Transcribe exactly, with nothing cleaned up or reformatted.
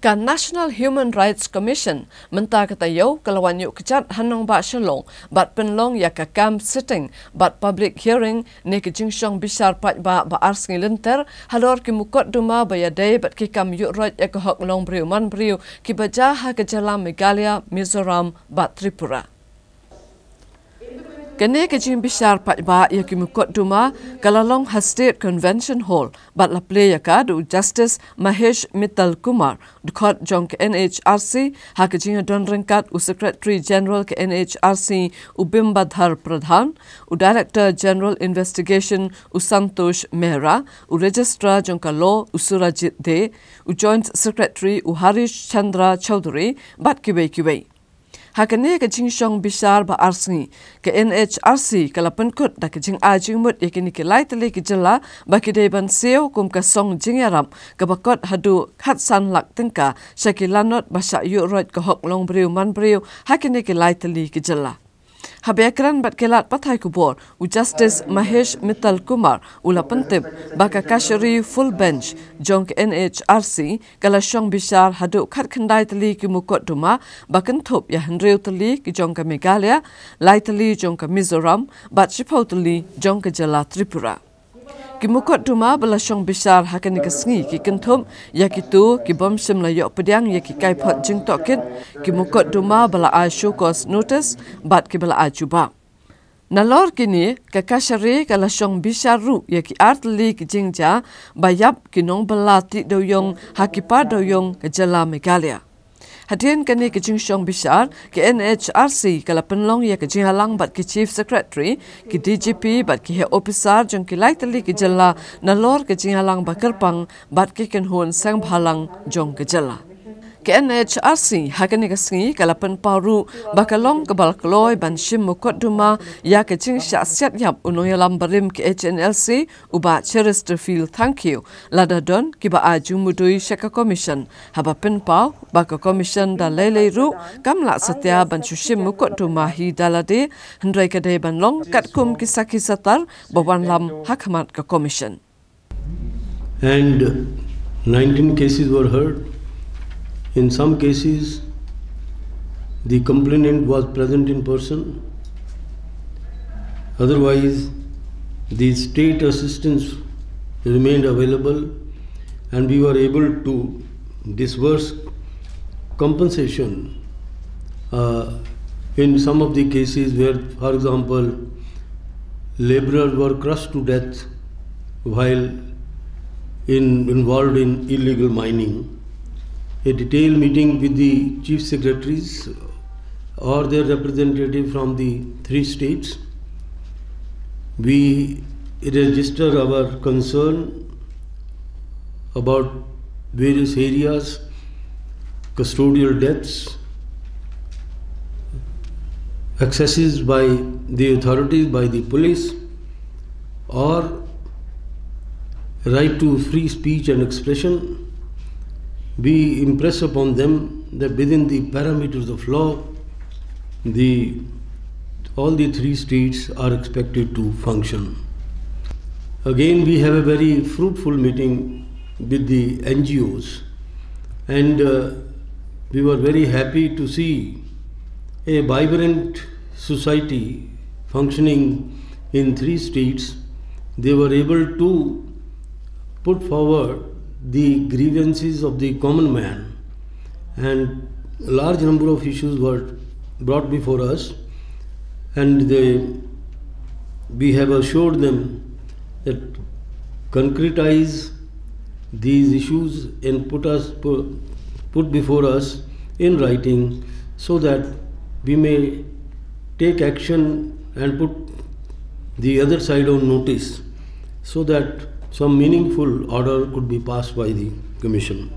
Ka National Human Rights Commission mynta ka taïew ka la wan ïuh kjat ha nongbah Shillong bad pynlong ïa ka camp sitting bad public hearing ne ka jingshong bishar paidbah ba ar sngi lynter halor ki mukotduma ba ïadei bad ki kam ïuh roit ïa ka hok long briew man briew kiba jia ha ka jylla Meghalaya, Mizoram bad Tripura. Kane ka jingbishar paidbah ïa ki mukotduma ka la long ha State Convention Hall bad la plie ïa ka da u Justice Mahesh Mittal Kumar, dkhot jong ka N H R C, ha ka jingïadon ryngkat u Secretary General ka N H R C u Bimbadhar Pradhan, u Director General Investigation u Santosh Mehra, u Registrar jong ka Law u Surajit De, u Joint Secretary u Harish Chandra Chowdhury bad kiwei kiwei. Ha kane ka jingshong bishar ba ar sngi, ka N H R C ka la pynkut da ka jingai jingmut ïa kine ki lai tylli ki jylla ba ki dei ban siew kum ka song jingïarap kaba kot haduh khatsan lak tyngka sha ki lanot ba shah ïuh roit ka hok long briew man briew ha kine ki lai tylli ki jylla. Haba ïakren bad ki lad pathai khubor, u Justice Mahesh Mittal Kumar u la pyntip ba ka Kachari Full Bench jong ka N H R C ka la shong bishar haduh khatkhyndai tylli ki mukotduma ba kynthup ïa hynriew tylli ki jong ka Meghalaya, lai tylli jong ka Mizoram bad shiphew tylli jong ka jylla Tripura. Ki mukotduma ba la shong bishar ha kane ka sngi ki kynthup ïa kito ki bym shym la ïoh pdiang ïa ki kaiphod jingtohkit, ki mukotduma ba la ai show cause notice bad kiba la ai jubab. Nalor kine, ka Kachari ka la shong bishar ruh ïa ki ar tylli ki jingjia ba ïap ki nongbylla tih dewïong ha ki par dewïong ka jylla Meghalaya. Hadien kane ka jingshong bishar, ka N H R C ka la pynlong ïa ka jingïalang bad ki Chief Secretary, ki D G P bad ki heh ophisar jong ki lai tylli ki jylla nalor ka jingïalang ba kyrpang bad ki kynhun seng bhalang jong ka jylla. Ka N H R C ha kane ka sngi ka la pynpaw ruh ba ka long kaba la kloi ban shim mukotduma ïa ka jingshah siat ïap u nongïalam barim ka H N L C u Bah Cheristerfield Thangkhiew lada don kiba ai jingmudui sha ka Commission, haba pynpaw ba ka Commission da lei lei ruh kam lah satia ban shu shim mukotduma hi da lade, hynrei ka dei ban long katkum ki sakhi satar ba wanlam ha khmat ka Commission. And nineteen cases were heard. In some cases, the complainant was present in person. Otherwise, the state assistance remained available, and we were able to disburse compensation uh, in some of the cases where, for example, laborers were crushed to death while in, involved in illegal mining. A detailed meeting with the chief secretaries or their representative from the three states. We register our concern about various areas, custodial deaths, excesses by the authorities, by the police, or right to free speech and expression. We impress upon them that within the parameters of law, the all the three states are expected to function. Again, we have a very fruitful meeting with the N G Os, and uh, we were very happy to see a vibrant society functioning in three states. They were able to put forward the grievances of the common man, and a large number of issues were brought before us, and they, we have assured them that concretize these issues and put us put before us in writing, so that we may take action and put the other side on notice, so that some meaningful order could be passed by the commission.